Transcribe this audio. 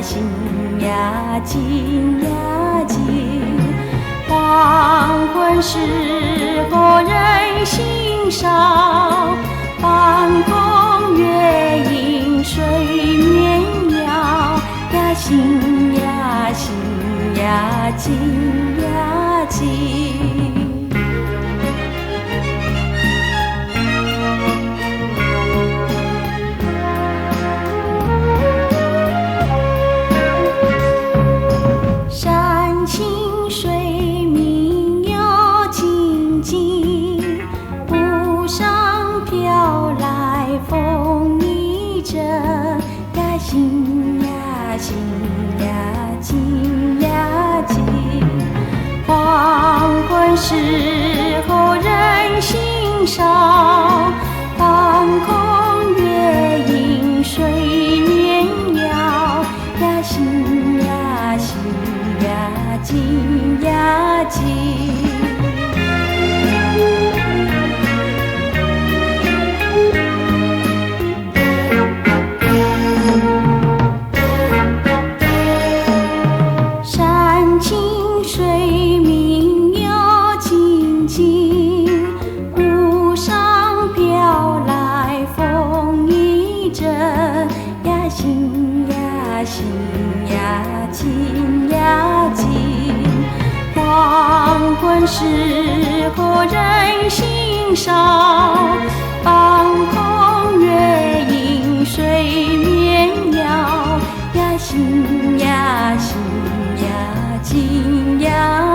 心呀靜呀靜。黃昏時候人心少，半空月映水面搖。呀心呀心呀靜呀靜。山清水明又靜靜，霧上飄來風一陣。呀心呀心呀靜呀靜。黃昏時候人心少，半空月映水面搖。呀心呀心呀靜呀靜。山清水明又靜靜，霧上飄來風一陣。呀心呀心呀靜呀靜。黃昏時候人心少，半空月映水面搖。呀心呀心呀靜呀。